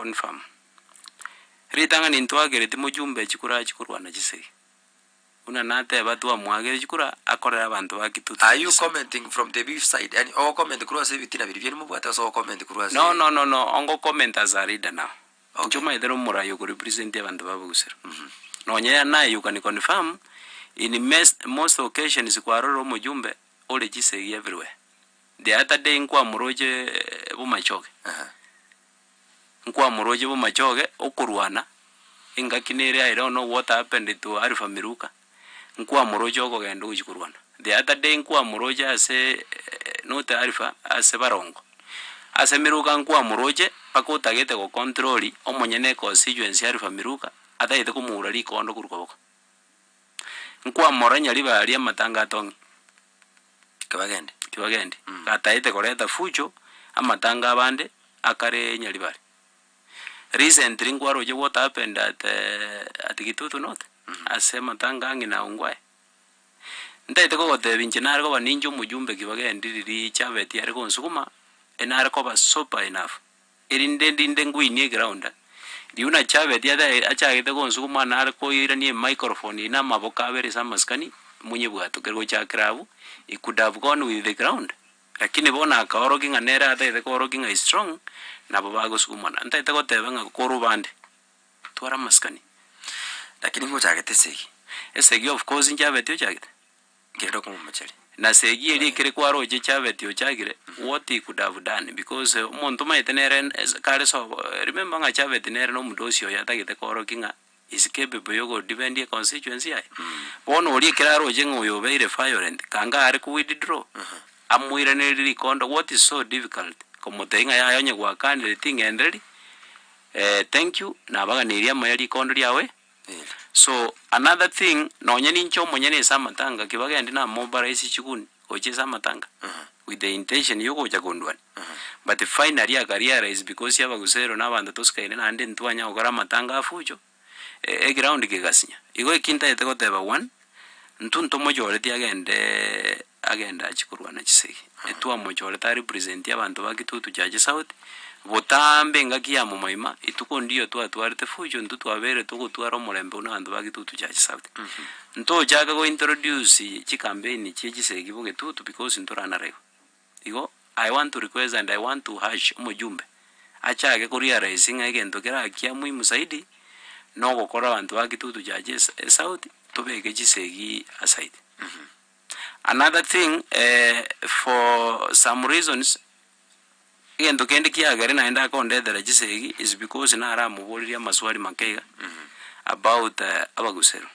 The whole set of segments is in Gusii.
Confirm. Ritang'ani ntwagereti mojumbe chikura achie korwana chisegi. Buna nateba twamoageire chikura akorere abanto ba Kitutu Are you chisegi. commenting from the beef side? Yaani ogo comment korwa ase ebitina biria biaino mobwate gose ogo comment korwa ase. No no no no ongo comment as a leader now. Okay. Inche omanyete na omorai oko represent abanto ba Bogusero. Nonye ya naye you can confirm in mest most occasions kwarorire omojumbe ore chisegi everywhere. The other day nkwamoroche Bomachoge. Nkwamoroche bomachoge okorwana, engaki nere I don't know what happened to Alpha Miruka, nkwamoroche okogenda ogochia korwana. The other day nkwamoroche ase not Alpha, ase Barongo, ase Miruka nkwamoroche mpaka otagete go control omonyene econstituency Alpha Miruka, atagete komoura rikondo korwa koboko. Nkwamorora Nyaribari amatanga atong'e. Kibagende. Kibagende. Gataete koreta fujo, amatanga abande akare Nyaribari. Recently nkwaroche what happened at at Kitutu North, ase amatanga ang'e na Ongwae. Ntaete kogotebia inche nare koba ninche omojumbe Kibagendi riria Chabeti are gonsuguma, enare koba sober enough. Erinde ndinde ngwinie eground, riu buna Chabeti ata achagete gonsuguma nare koirania emicrophone eye na amaboko abere ase amasikani, monyebwate kere gochakera abwo, he could have gone with the ground, lakini bono akaorokia ng'a nere atagete koorokia ng'a is strong, nabo bagosugumana. Ntagete goteba ng'a korwa bande, twara amasikani. Lakini ngochagete esegi. Esegi of course Nchabeti ochagete. Nkere okomomocheria. Na segi eria ekere kwaroche Chabeti ochagire, what he could have done because omonto omanyete nere kare sobo, remember ng'a Chabeti nere na omodosi oye atagete koorokia ng'a is capable ya ogodefend econstituency yaye. Bono oria ekero aroche ng'a oyo obeire violent, kanga are ko withdraw, amoiranerie rikondo, what is so difficult komotebia ng'a yaya onye gwakanire ting'endereri, thank you, nabaganeirie amaya rikondo riawe. So another thing nonye ninche omonyene ase amatanga ki bagende na mobilize chiguni gocha ase amatanga with the intention ya ogocha kondwania but finally aka realize because abagusero na abanto tosikaine naende ntwanya gokora amatanga a fujo eground kegasinya. Igo eki ntagete goteba one, intwe ntomochoreti agende agende achie korwana chisegi, etwamochorete a represent abanto ba Kitutu Church South, botambe engaki ya momoima, ituko ndiyo twatwarete fujo intwe twabeire togotwara omorembe buna abanto ba Kitutu Church South. Ntochake go introduce chicampaign chie chisegi bogetutu because ntoranarigwe. Igo I want to request and I want to urge omojumbe, achake ko realize ng'a egento kera kia muhimu zaidi, nogokora abanto ba Kitutu Church South, tobeke chisegi aside. Another thing for some reasons, egento kende kiagere naende akondetera chisegi is because naramoborerie amaswali make iga about abagusero.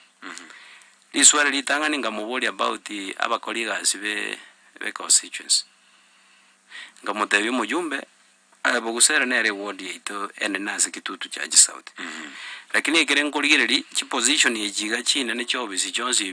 Riswali ritang'ani nkamoboria about abakori egasi be be constituency. Nkamotebia omojumbe, aye bogusero nere eward yaito enene ase Kitutu Church South. Lakini ekere nkorigereria chiposition echi iga chinene chiofisi chionsi.